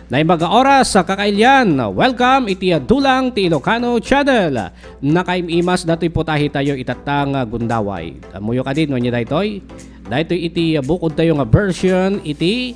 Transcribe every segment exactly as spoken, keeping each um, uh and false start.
Naimbag a oras, a kakailian. Welcome iti, ah, Dulang ti Ilocano Channel. Nakaim-imas datoy putahe tayo itatta nga gundaway. Ammoyo kadi no ania daytoy? Daytoy iti, ah, bukod tayo nga version iti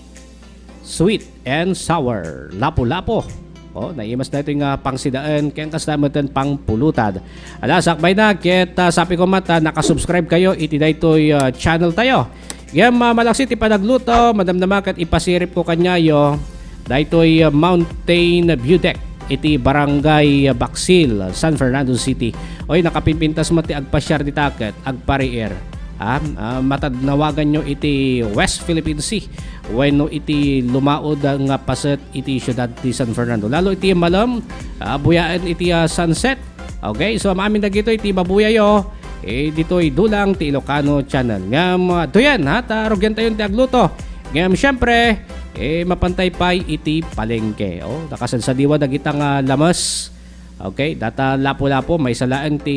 sweet and sour. Lapu-lapu. Oh, naimas daytoy nga pangsidaen ken kasta metten pangpulutad. Ala, sakbay na ket, ah, sabi ko met, ah, nakasubscribe kayo iti daytoy, ah, channel tayo. Ngem, ah, malaksid ti panagluto, madamdama ket ipasirip ko kaniayo daytoy, ah, Mountain View Deck iti Barangay, ah, Baksil, San Fernando City. Oy, nakapimpintas met ti agpasiar dita ket agpariir. Ah, ah, matadnawaganyo iti West Philippine Sea wenno iti lumaud nga paset iti siudad ti San Fernando. Lalo iti malem, ah, buyaen iti, ah, sunset. Okay, so amin dagitoy ti mabuyayo, eh, ditoy Dulang ti Ilocano Channel. Ngem, ah, duyan, ha, ta rugian tayo ti agluto. Ngem, siyempre, eh, mapantay pay iti palengke. Oh, nakasadsadiwa dagita nga lames. Okay, data lapu-lapu, maysa laeng ti,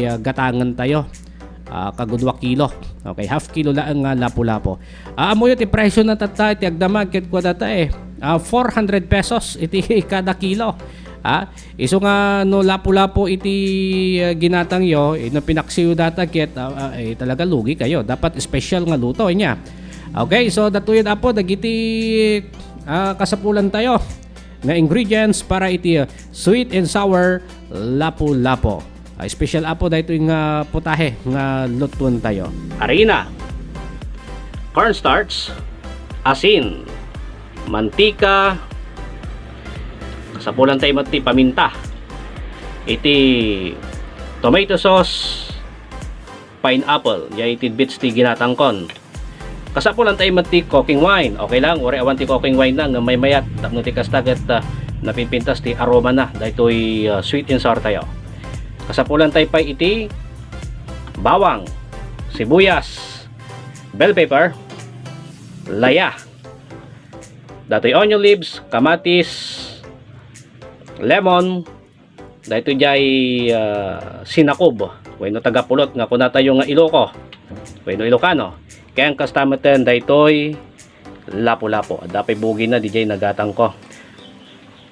ah, gatangen tayo. Ah, kagudua kilo. Okay, half kilo laeng nga lapu-lapu. Ah, ammoyo ti presyo na tatta iti agdamag ket kua data, eh. Ah, four hundred pesos iti kada kilo. Ah, isu nga no lapu-lapu iti, ah, ginatangyo, eh, no pinaksiw data ket, ah, ah, eh, talaga lugi kayo. Dapat special nga luto, inya. Okay, so datuyen, apo, dagiti, ah, kasapulan tayo nga ingredients para iti, ah, sweet and sour lapu-lapu. Ah, special, apo, daytoy nga putahe nga lutuen tayo. Harina, cornstarch, asin, mantika, kasapulan tayo met ti paminta. Iti tomato sauce, pineapple, jay tidbits ti ginatangkon. Kasapulan tayo met ti cooking wine. Okay lang, uray awan ti cooking wine na nga maymayat tapno ti kasta ket, ah, napipintas ti aroma na daytoy, ah, sweet and sour tayo. Kasapulan tayo pay iti bawang, sibuyas, bell pepper, laya, datoy onion leaves, kamatis, lemon, daytoy jay, ah, sinakob wenno taga-Pulot nga kuna tayo nga Iloko wenno Ilokano. Ken kasta metten daytoy lapu-lapu. Adda pay bugina dijay nagatangko.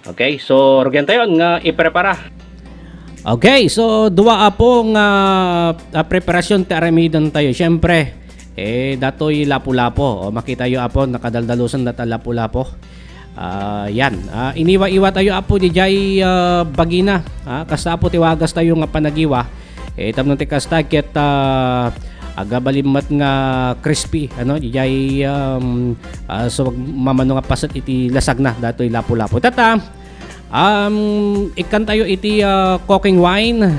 Okay, so rugian tayo nga iprepara. Okay, so dua, apo, nga, ah, preparasyon ti aramiden tayo. Siyempre, eh, datoy lapu-lapu. O, makitayo, apo, nakadaldalusan data lapu-lapu. Ah, yan. Ah, iniwa-iwa tayo, apo, dijay, ah, bagina. Ah, kasta, apo, ti wagas tayo nga panagiwa. Eh, tapno ti kasta ket, ah, agabalin met nga crispy, ano, dijay, um, ah, so, mamano nga paset iti lasagna, datoy lapu-lapu. Tata, um, ikkan tayo iti, ah, cooking wine.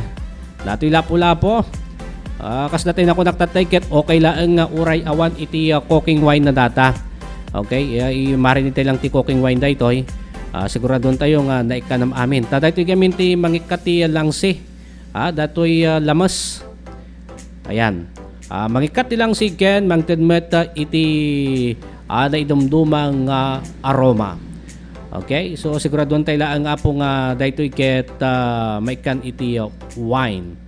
Datoy lapu-lapu. Ah, kas datoy nakunak tatay ket okay laeng nga uray awan iti, ah, cooking wine na data. Okay, eh, i-marinate lang ti cooking wine daytoy. Ah, siguraduan tayo nga naikkanam amin. Ta daytoy gamin ti mangikkat ti langsi. Ah, datoy, ah, lames. Ayan. Ah, mangikkat ti langsi ken mangted met, ah, iti, ah, naidumduma nga aroma. Okay? So, siguraduan tayo laeng, apo, nga daytoy ket, ah, maikkan iti, ah, wine.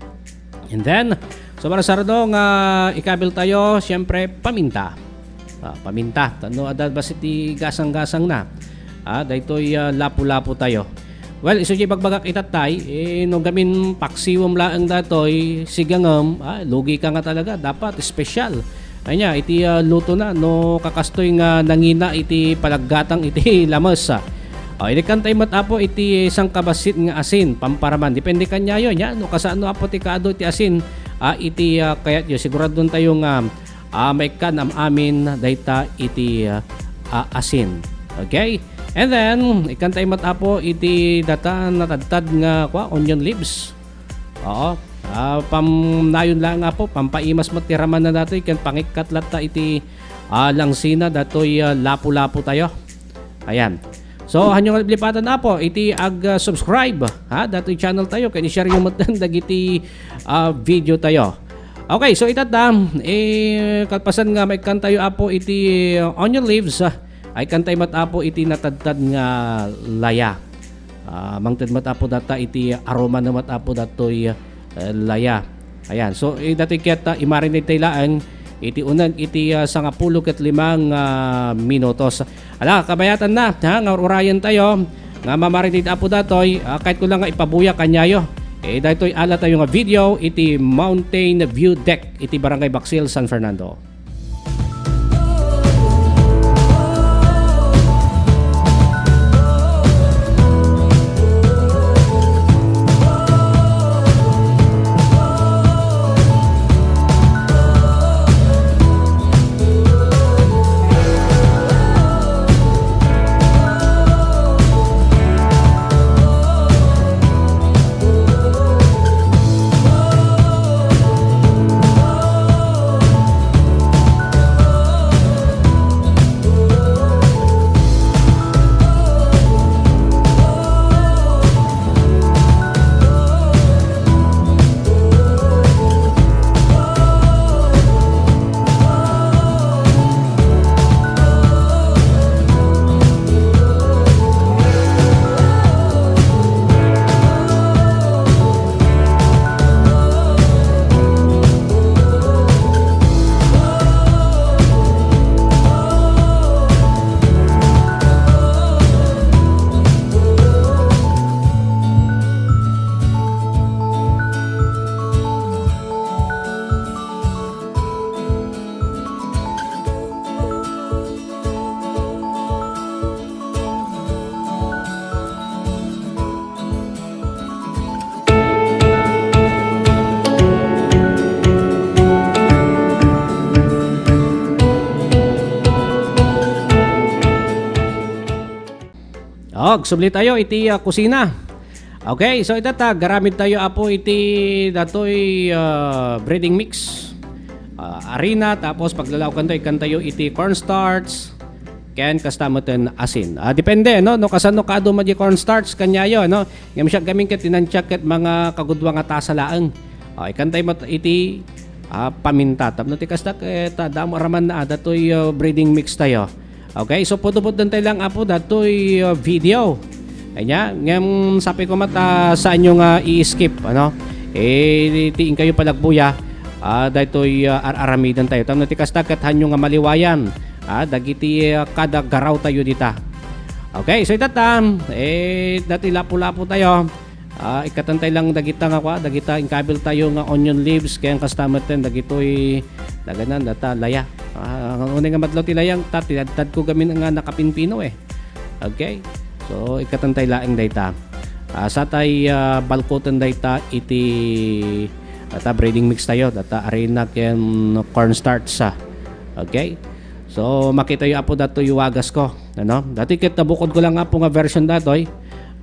And then, so, para sarado nga ikabil tayo, siyempre, paminta. Ah, paminta. Tano, adda basi ti gasang-gasang na. Ah, daytoy, ah, lapu-lapu tayo. Well, isu ti ibagbagak itatay, eh, no gamin paksiwem laeng datoy, sigangem, ah, lugi ka nga talaga. Dapat special. Anya, iti, ah, luto na, no kakastoy nga nangina iti palaggatang iti lames, ah. Ah, inikkan tayo met, apo, iti sangkabassit nga asin, pamparaman. Depende kaniayo, nya, no kasano, apo, ti kaadu ti asin, ah, iti, ah, kayatyo. Siguraduan tayo nga ah, maikkan am-amin dayta iti, ah, asin. Okay? And then, ikkan tayo met, apo, iti data natadtad nga, kua, onion leaves. Oo. Ah, pamnayon lang, apo, pampaimas met ti raman na datoy, ken pangikkat latta iti, ah, langsina datoy, ah, lapu-lapu tayo. Ayan. So, hanyo nga liplipatan, apo, iti ag, ah, subscribe, ha, datoy channel tayo, ken i-share yo met dagiti, ah, video tayo. Okay, so itatta, eh, kalpasan nga maikkan tayo, apo, iti, ah, onion leaves, ah, ay ikkan tayo met, apo, iti natadtad nga laya. Ah, mangted met, apo, data iti aroma na met, apo, datoy, eh, laya. Ayan, so, eh, datoy ket, ah, i-marinate tayo laeng iti uneg iti, ah, sangapulo ket limang, ah, minutos. Ala, kabayatanna, ha, nga ur-urayen tayo, nga mamarinate Apo datoy, ah, kahit ko lang nga ipabuya kanyayo. Eh, daytoy ala tayo nga video iti Mountain View Deck iti Barangay Baksil, San Fernando. Og, subli tayo iti, ah, kusina. Okay, so ita ta, garamid tayo, Apo, iti datoy, ah, breading mix. Ah, arina, tapos paglalaokan tayo, ikkan tayo iti cornstarch, ken kasta met ten asin. Ah, depende, no? No, kasano kaadu met di cornstarch, kanyayo, no? Ngem siak gamin ket tinantiak ket mga kagudua nga tasa laeng. Ah, ikkan tayo met iti, ah, paminta. Tapno ti kasta ket, ah, damo araman na, ah, datoy, ah, breading mix tayo. Okay, so pudpudden tayo lang, Apo, datoy, uh, video. Anya, ngem sapay ko met, ah, saanyo nga i-skip, ano? Eh, ti inkayo palagbuya, ah, daytoy, ah, ar-aramiden tayo. Tapno ti kasta, ket haanyo nga maliwayan, ah, dagiti, ah, kada garaw tayo dita. Okay, so ita ta, eh, datoy lapu-lapu tayo. Ah, ikkatan tayo lang dagita nga kua, dagita inkabil tayo nga onion leaves, ken kasta met ten dagitoy daganan data laya. Ah, unay nga madlaw ti layang ta, tinadtad ko gamin nga nakapinpino eh. Okay? So, ikkatan tayo laeng dayta. Ah, sa tay, ah, balkuten dayta iti data breading mix tayo, data arina ken cornstarch, ah. Okay? So, makitayo, Apo, datoy wagas ko. Ano? Datoy ket nabukod ko lang, Apo, nga version datoy.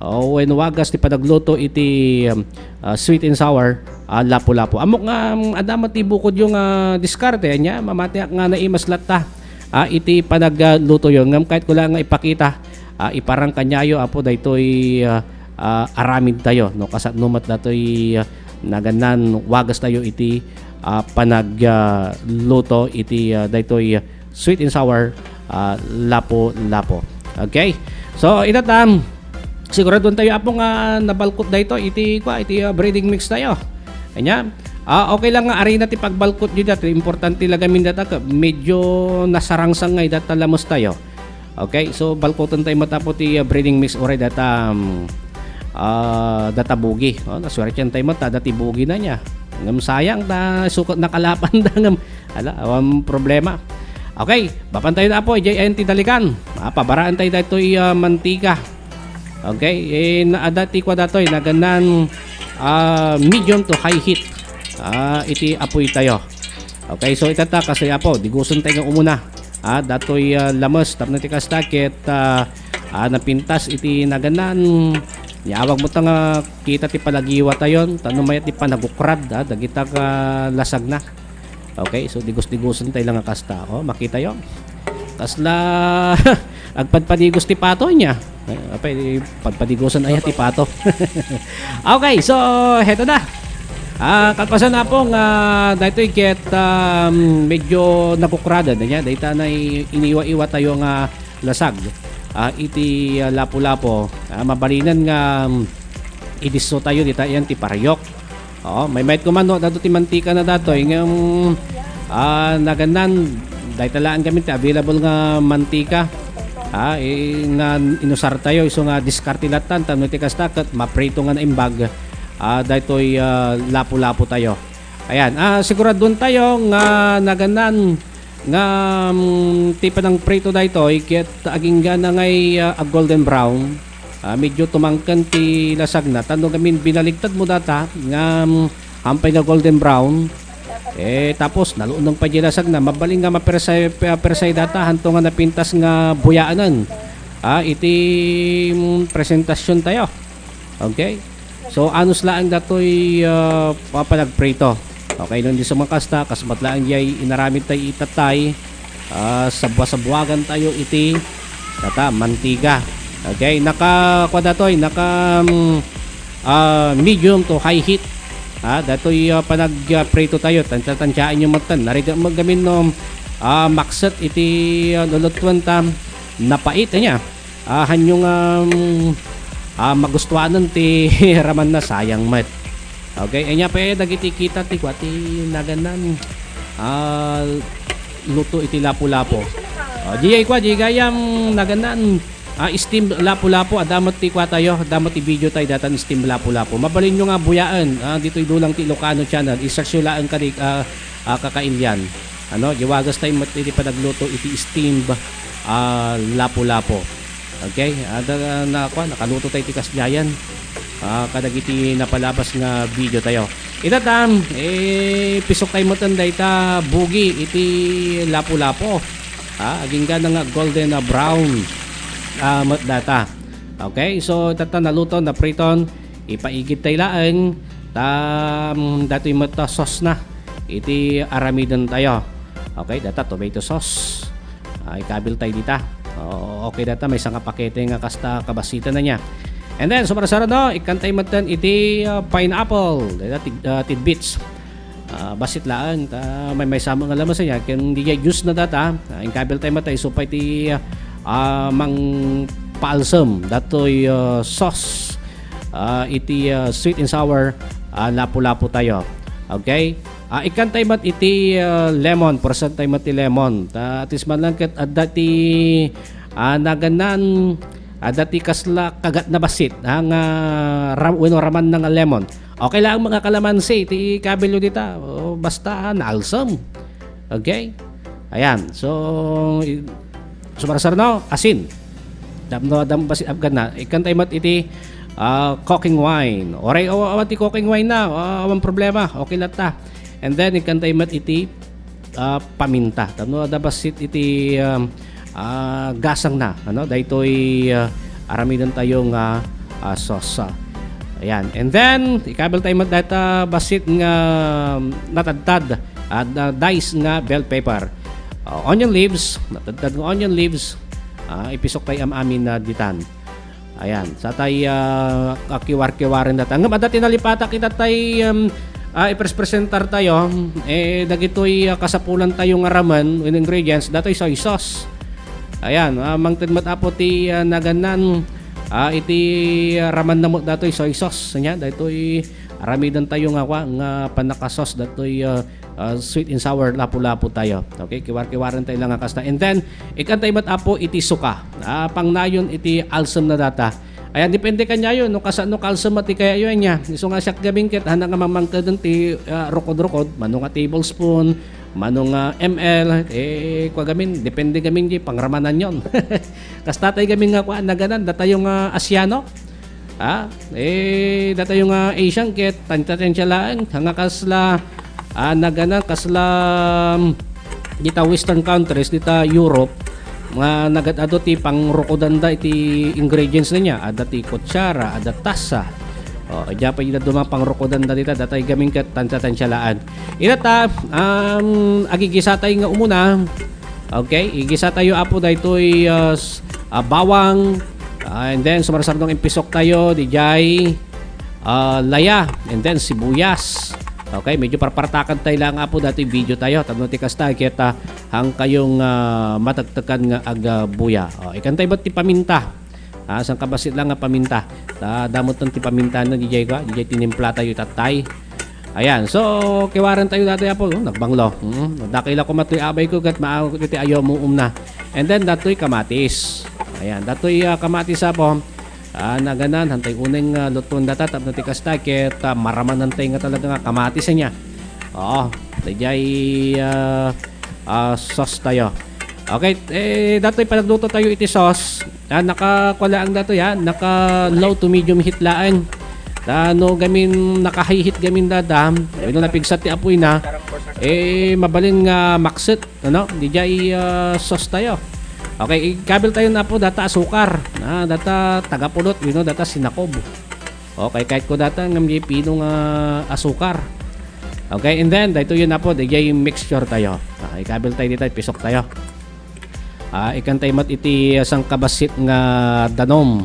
O, wen wagas ti panagluto iti, um, ah, sweet and sour, ah, lapu-lapu. Ammok nga, um, adda met ti bukodyo nga diskarte, ania, mamatiak nga naimas latta, ah, iti panaglutoyo. Ngem kayatko lang nga ipakita, ah, iparang kaniayo, Apo, daytoy, ah, ah, aramid tayo, no? Kasano met datoy, ah, nagannan wagas tayo iti, ah, panag, ah, luto iti, ah, daytoy, ah, sweet and sour, ah, lapu-lapu. Okay? So, ita ta, siguraduan tayo, Apo, nga nabalkot daytoy iti, kua, iti, ah, breading mix tayo. Ania? Ah, okay lang nga arina ti pagbalkotyo dita. Importante la gamin data, ka-, medyo nasarangsang nga data lames tayo. Okay, so balkuten tayo met, Apo, ti, ah, breading mix uray data, um, ah, data bugi. Oh, nasuertian tayo met, ta dati bugi na nia. Ngem sayang ta, sukat nakalapan da ngem, ala, awan problema. Okay, mapan tayo na, Apo, idiay ayan ti daligan. Ah, pabaraan tayo daytoy, ah, mantika. Okay, eh, na, adda ti kua datoy, nagannan, ah, medium to high heat. Ah, iti apoy tayo. Okay, so ita ta, kastoy, Apo, digusen tayo nga umuna. Ah, datoy, ah, lames, tapno ti kasta ket, ah, ah, napintas iti nagannan. Nia, awag met ta nga kita ti palagiwatayon, tapno mayat ti panagukrad, ah, dagita ka lasagna. Okay, so digos-digosen tayo lang nga kasta. Oh, makitayo. Kasla agpadpadigos ti pato nia. Eh, apay, padpadigosan aya ti pato. Okay, so heto na. Ah, kalpasan na po nga daytoy ket, um, medyo nakukradan na niya. Dayta na i-, iniwa-iwa tayo nga lasag. Ah, iti, ah, lapu-lapu. Ah, mabalinan nga, um, idisso tayo dita yan ti parayok. Oo, may mayat ko man, no, dato ti mantika na datoy. Ngem, Ah, nagannan, dayta laeng gamin ti available nga mantika. Ah, i-, nga inusar tayo, isu nga diskarte lattan, tapno ti kasta, ket maprito nga naimbag. Ah, daytoy, ah, lapu-lapu tayo. Ayan, ah, siguraduan tayo nga nagannan nga, mm, ti panangprito daytoy, ket aginggana ngay, ah, a golden brown. Ah, medyo tumangken ti lasagna. Tapno gamin binaligtad mo data nga, mm, hampay nga golden brown. Eh, tapos, nalunong pa di lasagna. Mabalin nga mapersay, pe-, persay data, hanto nga napintas nga buyaanan. Ah, iti, mm, presentasyon tayo. Okay? So, anus laeng datoy, ah, pa-, panagprito. Okay, no, di sumakasta, kasmat laeng jay inaramid tayo itatay. Ah, sabwa-sabwagan tayo iti data, mantika. Okay, naka, kwa datoy, naka, mm, ah, medium to high heat. Ah, datoy, ah, panag, ah, prito tayo, tansya-tansyaen nyo metten. Narigat mo gamin no, ah, makset iti, ah, lulutuen ta, napait, anya. Ah, hanyo nga, mm, ah, magustuanen ti ramanna, sayang met. Okay, anya pa, eh, dagiti kita ti kwa, ti nagannan, ah, luto iti lapu-lapu. Oh, di ay kwa, di gayam nagannan, ah, steam lapu-lapu, adda met ti kwa tayo, adda met ti video tayo, datan steam lapu-lapu. Mabalinyo nga buyaen, ah, ditoy dulang ti Ilocano Channel, i-search yo laeng kadi, ah, ah, kakailian. Ano, di wagas tayo met iti panagluto iti steam, ah, lapu-lapu. Okay? Ada na, kwa, nakaluto tayo ti kasdiayan. Ah, kadagiti napalabas nga video tayo. Ita ta, eh, pisok tayo metten dayta bugi iti lapu-lapu. Ah, aginggana nga golden, ah, brown. Ah, met data. Okay? So, ita ta naluto, napriton, ipaigid tayo laeng, ta, mm, datoy met, ah, sauce na. Iti aramiden tayo. Okay, data tomato sauce. Ah, ikabil tayo dita. Oo, okay data, maysa nga pakete nga kasta kabasitan na niya. And then, sumarsara, no, ikkan tayo metten iti, ah, pineapple, data tid-, ah, tidbits. Ah, basit laeng, ta, may, maysa met nga lamas niya, ken di jay juice na data, ah, ikabil tayo met, isu pay ti, ah, mangpaalsem, datoy, ah, sauce, ah, iti, ah, sweet and sour, ah, lapu-lapu tayo. Okay? Ah, ikkan tayo met iti, ah, lemon, percent tayo met ti lemon. Ta, at least man lang ket adda ti, ah, nagannan, adda ti kasla kagat na bassit, ha, nga ra-, wenno raman na nga lemon. Okay lang mga kalamansi, ti kabilyo dita. O, basta, ah, naalsem. Okay? Ayan. So, i-, sumarsar, no? Asin. Tapno, dam-, basi-, apgan na. Ikkan tayo met iti, ah, cooking wine. Oray, aw-, awan ti cooking wine na. Ah, awan problema. Okay latta. And then, ikkan tayo met iti, ah, paminta. Tapno, adda bassit iti, um, ah, gasang na. Ano? Daytoy, ah, aramiden tayo nga, ah, sauce. Ayan. And then, ikabil tayo met dayta bassit nga natadtad. At, ah, dice nga bell pepper. Ah, onion leaves, natadtad nga onion leaves, ah, ipisok tayo am-amin na ditan. Ayan, sa tay, ah, kakiwar-kiwaren data. Ngem adda ti nalipatak ita tay, um, ah, iprespresentar tayo, eh, dagitoy, ah, kasapulan tayo nga ramen, wenno ingredients, datoy soy sauce. Ayan, ah, mangted met apo ti, ah, nagannan, ah, iti, ah, ramen na met datoy soy sauce. Anya, daytoy aramiden tayo nga, kwa, nga pannakasauce datoy, ah, ah, sweet and sour, lapu-lapu tayo. Okay, kiwar-kiwaren tayo lang nga kasta. And then, ikkan tayo met apo iti suka. Ah, pangnayon iti alsem na data. Ayan, depende kanyayo, no, kasano kalsem ti kayayo anya. Isu nga siak gamin ket, hana nga mamangkeden ti, ah, rukod-rukod, mano nga tablespoon, mano nga M L, eh, kwa gamin, depende gamin di pangramananyon. Kasta tay gamin nga kwa, naganan, datayo nga Asiano. Ha? Eh, datayo nga Asian ket, tansya-tansya laeng, nga kasla, ah, nagana, kasla, mm, dita western countries, dita Europe, nga nagad-adu ti pangrukodanda iti ingredients na niya. Adda ti kutsara, adda tasa. O, adda pay ida duma pangrukodanda dita, datay gamin ket, tansya-tansya laeng. Ita ta, um, agigisatay nga umuna, Okay, igisa tayo, apo, daytoy, ah, s-, ah, bawang. Ah, and then, sumarsardong impisok tayo, dijay, ah, laya, and then sibuyas. Okay, medyo parpartakan tayo lang, apo, daytoy video tayo. Tapno ti kasta, ket, ah, hang kayong, ah, matektekan nga agbuya. O, ikkan tayo met ti paminta. Ah, sangkabassit lang nga paminta. Ta, damot ti paminta na, dijay ka, dijay tinimpla tayo, tatay. Ayan, so, kiwaren tayo dati, Apo, no? Nagbanglo. Mm. Dakila ko matoy abay ko, ket maawag iti ayo muum na. And then, datoy kamatis. Ayan, datoy, ah, kamatis, Apo. Ah, naganan, hantay uneng, ah, luton data, tapno ti kasta, ket, ah, maramanantay nga talaga nga kamatis niya. Oo, dayjay, ah, ah, sauce tayo. Okay, eh, datoy panagluto tayo iti sauce. Ah, naka, kuwan laeng datoy, ha? Naka low to medium heat laeng. Ta no gamin, naka high heat gamin data, wenno napigsat ti apoy na, eh, mabalin nga makset, ano? Dayjay, ah, sauce tayo. Okay, ikabil tayo na po data asukar. Ah, data tagapulot, wenno data sinakob. Okay, kahit ko data, ngem di pino nga asukar. Okay, and then, daytoy na po, dayjay mixture tayo. Ah, ikabil tayo dita, pisok tayo. Ah, ikan tayo met iti sangkabassit nga danom.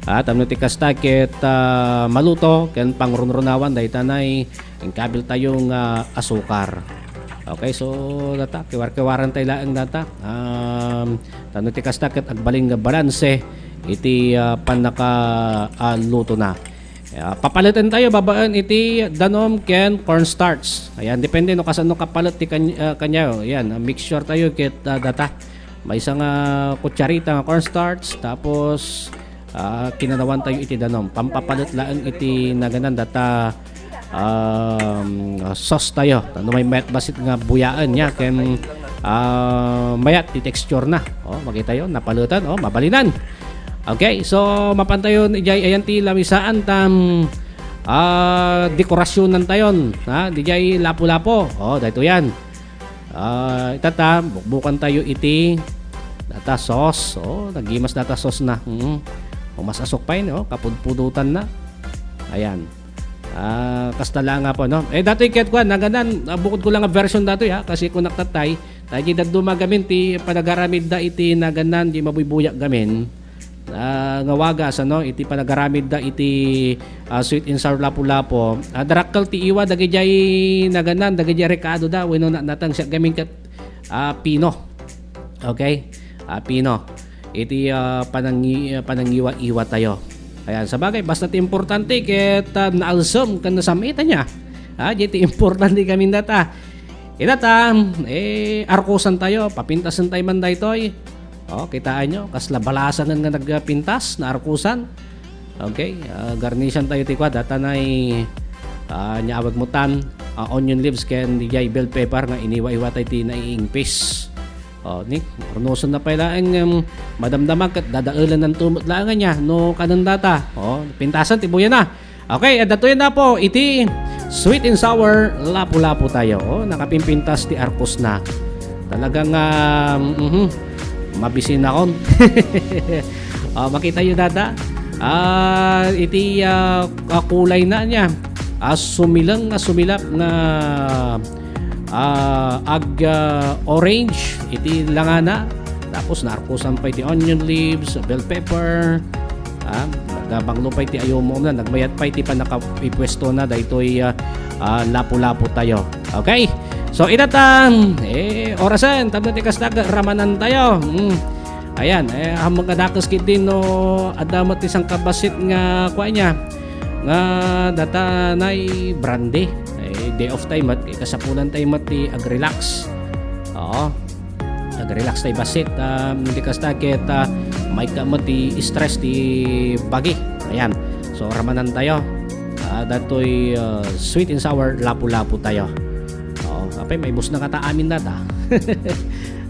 Ah, tapno ti kasta ket, ah, maluto, ken pangrunrunawan, dayta nay, inkabil tayo nga asukar. Okay, so, data, kiwar-kiwaran tayo laeng data. Um, tapno ti kasta ket agbalin nga balanse iti, ah, pannaka, ah, luto na. Ah, papaleten tayo babaen iti danom ken cornstarch. Ayan, depende no kasano kapalet ti kan-, ah, kaniayo. Ayan, ah, mixture tayo ket, ah, data. Maysa nga kutsarita nga cornstarch, tapos, ah, kinanawan tayo iti danom. Pampapalet laeng iti naganan data, um, sauce tayo. Ano may mayat bassit nga buyaen niya, ken, ah, mayat ti texture na. Oh, makita yo, napaletan, oh, mabalinan. Okay, so mapan tayo, dayjay ayan ti lamisaan tam, ah, dekorasyonan tayon, ha? Dayjay lapu-lapu. Oh, daytoy yan. Ah, itata, bukbukan tayo iti data sauce. Oh, nagimas data sauce na. Mm. O mas asok pa yun, oh, kapudpudutan na. Ayan. Ah, kasta lang nga po, no? Eh, datoy ket kuwan, naganan, ah, bukod ko lang nga version datoy, ha? Kasi kung naktatay, tayo di daduma gamin ti panagaramid da iti naganan, di mabuybuyak gamin. Ah, nga wagas, ano, iti panagaramid da iti, ah, sweet and sour lapu-lapu. Ah, darakkel ti iwa, dagijay naganan, dagijay rekado da, wenno na-, natangsiak gamin ket, ah, pino. Okay? Ah, pino. Iti, ah, panangi-, ah, panangiwa-iwa tayo. Ayan, sabagay, basta ti importante ket, ah, naalsem ken nasamitan niya. Ah, di ti importante gamin data. Itata, eh, arkusan tayo, papintasen tayo man daytoy. Oh, kitaan nyo, kasla balasangen nga nagpintas, naarkusan. Okay, ah, garnisan tayo ti kwa, data nay, ah, nya awag mo tan, ah, onion leaves ken dijay bell pepper nga iniwa-iwa tayo ti naiingpis. Oh, ni, urnusen na pay laeng, em, madamdama ket dadaelan nan tumot laeng nya, no kanen data. Oh, pintasan ti buya na. Okay, adda to yun na po, iti sweet and sour, lapu-lapu tayo. Oh, nakapimpintas ti arkus na. Talagang, ah, mhm, mabisin akon. Oh, makita nyo data. Ah, iti, ah, ah, kulay na niya. Ah, sumileng nga sumilap nga, ah, ag, ah, orange iti langana. Tapos naarkusan pa iti onion leaves, bell pepper. Ah, nagabanglo pa iti ayumo na, nagmayat pa iti pannakapipwesto na daytoy, ah, ah, lapu-lapu tayo. Okay? So, itata, eh, orasen, tapno ti kasta, ramanan tayo. Mm. Ayan, eh, ammok nga dakes ketdi no adda met ti sangkabassit nga kua niya, nga data nay brandy. Eh, day off tayo met, ikasapulan tayo met ti agrelax. Oo. Agrelax tayo bassit. Um, di kasta ket, ah, maikka met ti stress ti bagi. Ayan. So, ramanan tayo. Ah, datoy, ah, sweet and sour, lapu-lapu tayo. Oo, apay, maibus na kata amin data.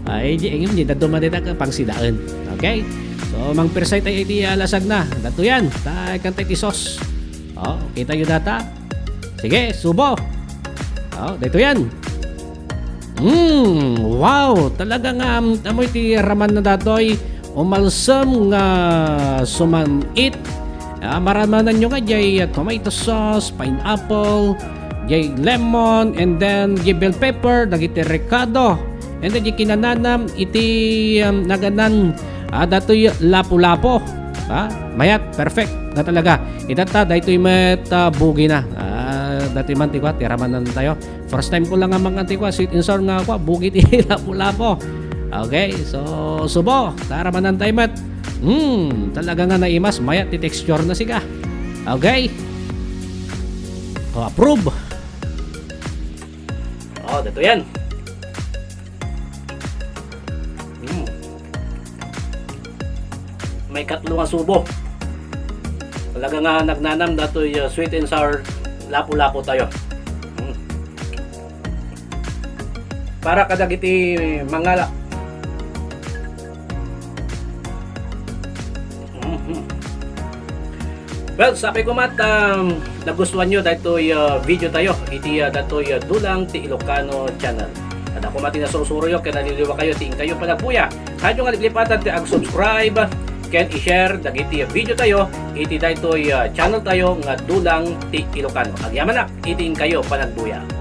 Ay, di, di, di, daduma dita ka pangsidaen. Okay? So, mangpirsay tayo iti, ah, lasag na. Dato yan. Ta, kan tayo ti sauce. Oh, kita nyo data. Sige, subo. Oh, dito yan. Mm, wow, talaga nga, um, amoy ti raman na datoy. Umalsem nga sumam-it. Ah, maramanan nyo nga jay, ah, tomato sauce, pineapple, jay lemon, and then jay bell pepper, dagiti rekado, and then jay kinananam iti, um, naganan, ah, datoy lapu-lapu. Ah, mayat, perfect na talaga. Itata, daytoy met, ah, bugi na. Ah, datoy man ti kwa, ti ramanan tayo. First time ko lang nga mangan ti kwa, sweet and sour nga kwa, bugi ti lapu-lapu. Okay, so, subo, ta ramanan tayo met. Hmm, talaga nga naimas, mayat ti texture na siga. Okay? O, approve. So yan. Mm. May katlo nga subo. Talaga nga nagnanam datoy uh, sweet and sour lapu-lapu tayo. Mm. Para kadagiti mangala. Mhm. Well, sapay ko met, um, nagustuhan nyo daytoy uh, video tayo iti uh, daytoy uh, Dulang ti Ilocano channel. Adda ko met ti nasursuroyo ken naliliwa kayo ti inkayo panagbuya. Haanyo nga liplipatan ti ag-subscribe ken i-share dagiti uh, video tayo iti daytoy uh, channel tayo nga Dulang ti Ilocano. Agyamanak iti inkayo panagbuya.